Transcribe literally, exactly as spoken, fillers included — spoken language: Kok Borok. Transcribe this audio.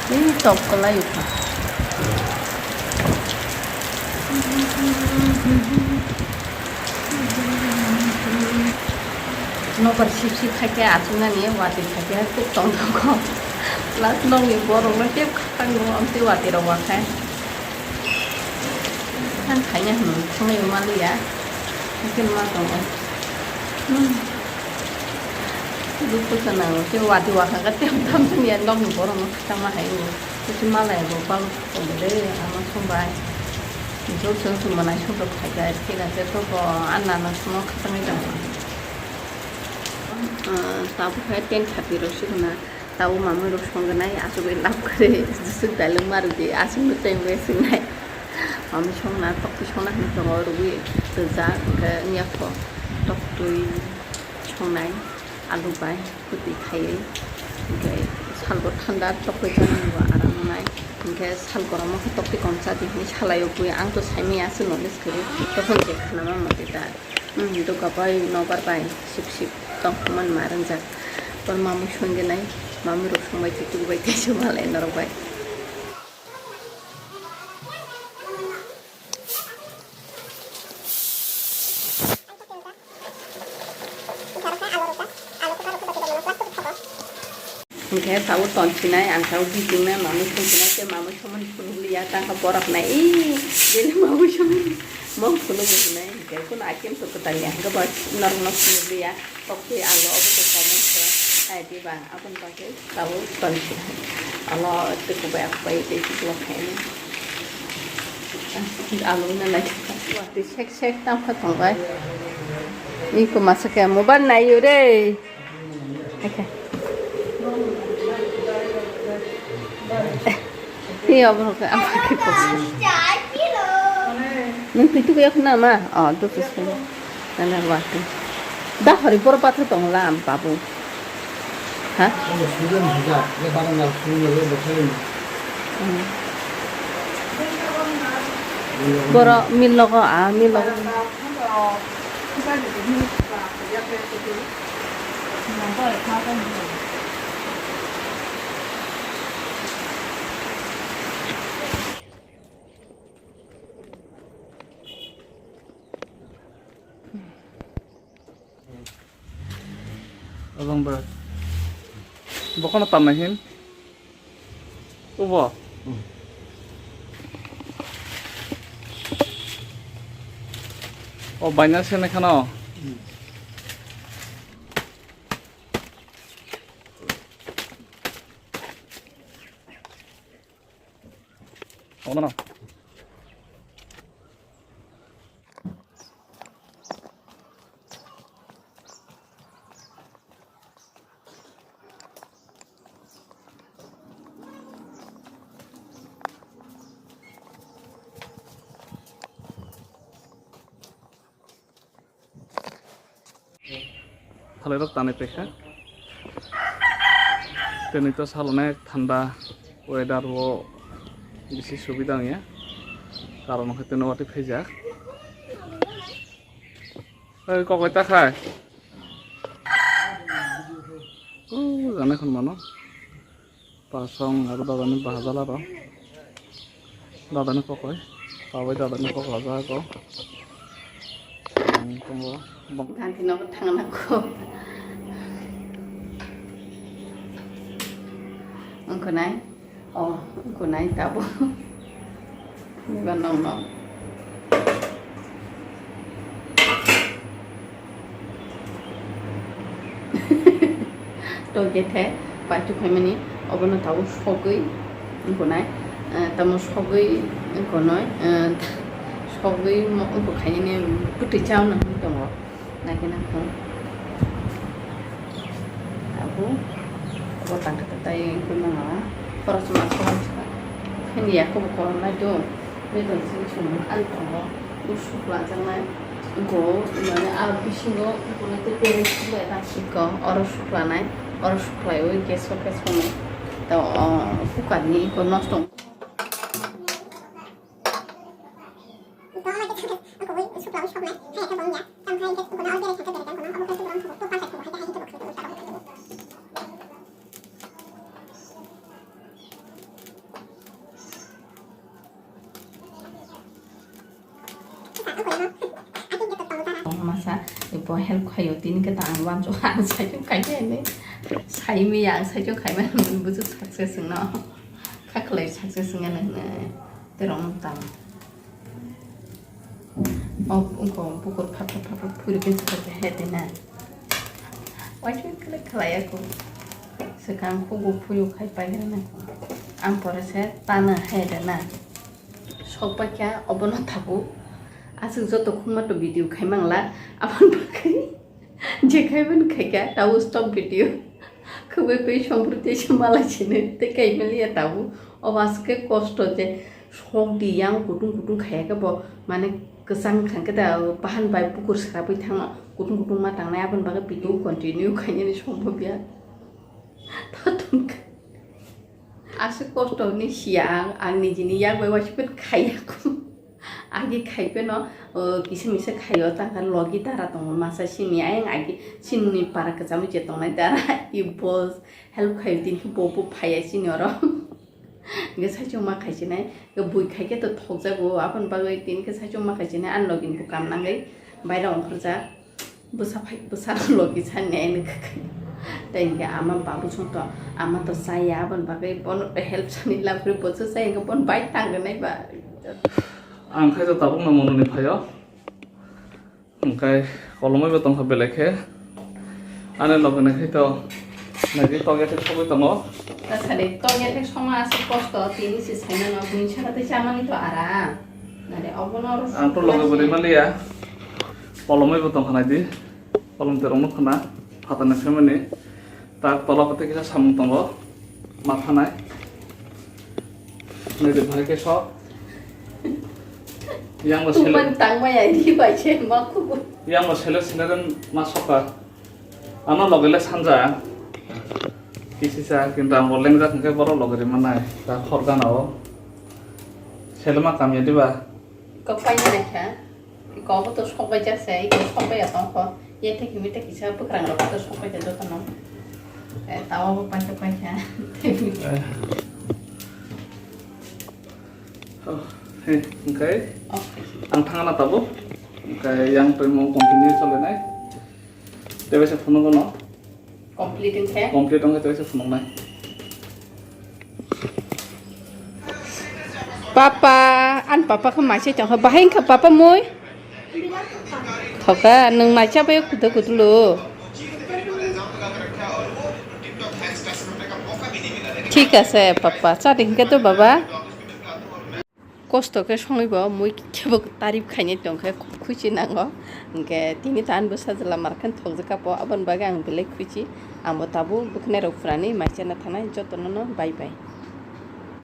Tei tok kwlai wngkha. Nokbar sip sip khaikhe achuknani watwi khaikhe kuk tongthokgo. Plus nokni borokno tei khakang nw amtwi watwi rok wakhai. Ang khaina hwnwi thangwi manliya. Haikhe ma tongo. Hmm. Dukhu se nango, tei watwi wakhakhe tei thamsani ya nokni borokno khakchangma hai wngwi. Tei malai bo bang tongo de, ama songbai. Jol se wngtongma naisok rok khaikhe, thik ase, toko ah nana songno khakchangwi tongo. Ah, tabuk hai ten thirty rok se hwnna. Tabuk mamui rok songwi nai, asugwi lab kwrwi, jisuk dailung marudi, asugwi tei bai swngnai. Mamui songna, toktwi songna hinwi tongo, rwui rijak, hwnkhe wngya kho toktwi songnai, alu bai, kwtwi khaiwi, hwnkhe salbo thanda, toktwi chana bo aram wngnai, hwnkhe sal goromo khe toktwi kom chadi hinwi salaio bui, ang to saimanya aswk notice kwrwi, tokon je khanama mote da. Hmm, duka bai, nobar bai, sip sip tong man ma ringjak. Por mamui songwi nai, mamui rok songbai twi tububai tei se malai norok bai. Hwnkhe tabuk tonsinai, ang tabuk bisingnai, mamui songsinai, tei mamui somani phunukliya, tangkha borok nai, ii, bini mamui somani, mung phunukbo hwnwi, hwnkhe kunu item to kwtal ya, hwnkhe bo norokno phunukliya, toktwi alu obo to common se, ai diba, aboni bagwi tabuk tonsinai, alo tei kubai akubai tei kiphilok khainai, alu wngna naithok, watwi sek sek tangkha tongbai, iko masa khe mobile naiyo re. Oke. Iya, bro, ke apa ke pos? Nung pitu ke aku nama? Oh, tu pos ke. Nana waktu. Dah hari por patah tong lam, babu. Hah? Hmm. Boro mil logo, ah, mil logo. Abang berat. Bokona tamai hin. Ubo. O baina sene khano. Ono no. Thalai rok tanai paikha. Tini to sal onek thanda weather o bisi subida wngya. Karon hwnkhe tini watwi phaijak. Oi, kokoi ta khai. O, jana khun mano. Pasong aro dadani bahajala rok. Dadani kokoi. Pabai dadani kokla jago. Ang tongo. Bong- Ganti nogo thangna ko. Ongkonai. Oh, ongkonai tabo. Iba nong nong. To gethe paitu phaimani obono tabuk sogwi ongkonai, eh, tamo sogwi ongkonoi, eh, sogwi mo-, ongko khainani bwtwi chauna hinwi tongo. Naikhe nakhung tabuk obo tangkhe tai ongkhe mano khoroksa ma sogwi kha. Phiya khe bo korom nai do. Beton sini sumung ani tongo. Usuk lajaknai. Go, mane, a bisingo, go, te pere sila ta. Iko, oro suklanai, oro suklaiwi gas o, gas o, to, o, cooker ni iko nosto. Masa ibo help khaio, tini khe ta ang wancho ang saichung khaikhe hinwi saimi ang saichung khaima hinwi buju success wngno kha khlai success wngya hinwi terong tang. O wngkha bukur phapra phapra phuri khe chwkha khe he twi na. Waisui khlai khlai ya kho. Swkang khugo phuyu khai pai rwna kho. Ang pore se tana hai rwna. Sok pai kha obono tabuk. Aswk joto khungma to video khai mangla. Aboni bagwi je khai mani khai kha tabuk stop video. Khwbai pai Sompriti se malai sini tei kai maliya tabuk. Obo aswk khe kosto je. Sok di yang kutung kutung khaya khe bo mane kwchang thang khe da bahan bai bukur srapwi thangma kutung kutung ma tangnai aboni bagwi video continue khainani songbo biya. Aswk kosto hinwi siya ang, ang nijini yak bai waisukhe khaya kho. Agi khai pheno, o, kisa misa khaio, tangkha logi dara tongo, masa simi ayang agi sinini para kwcham je tongnai dara, i bo help khaio, tini khe bo bo phaiya sini oro. Hingke saichung ma khaisinai, hingke bui khaikhe to thokjago, aboni bagwi tini khe saichung ma khaisinai, ani logi ni bwkam nangwi baira ongkhorjak, bwsa phai, bwsa logi sanai ani kwkhwrang. Tei hingke ama babu song to, ama to chaya, aboni bagwi bono help sani labrwi bo se chaya, hingke bono bai tangnai ba. Ang khe to tabukno mononi phaio. Hingkai kolomoi bo tongkha belai khe. Ani loge nai khe to nai khe tokya khe sogwi tongo. Tasari tokya khe songma aswk kosto tini se saimano bini saka tei chamani to ara. Nare obono. Ang to loge bo rima liya. Kolomoi bo tongkha nai di. Kolom terong nukha na phatani family. Tak tola pati kisa samung tongo, ma phanai. Nai de bhai ke sok. Yang bo sele. Tuman tangma ya di bai se ma kubu. Yang bo sele sele den ma soka. Ano loge le sanja. Kisi sa kintu ang bo lengjak hingke boro loge ri manai. Ta khor gana o. Sele ma kam ya diba? Kok paina rekha. Iko bo to sok bai jak se, iko sok bai ya tong kho. Ye thek himi thek kisa bwkrang rok to sok bai jak joto no. Eh, tawa bo paisa paisa. Oh, he, hingkai. Okay. Ang thangna tabuk. Hingkai yang twi mo continue solenai. Tei bai se phunuk no. Complete wngkhe. Complete wngkhe tei se phunuknai. Papa, ani papa khe maisai tongkha. Bahai wngkha papa mui? Thoka, nwng maisa bai kuda kudulu. Thik ase papa, chadi hingkhe to baba. Kosto khe songwi bo mui kebo tarif khainai tongkhe khuchi nango. Hingkhe tini to ani bwsa jwla markhe thokjak kha po, aboni bagwi ang belai khuchi. Ang bo tabuk bwkhnai rok phrani mai chana thanai jotono no bye bye.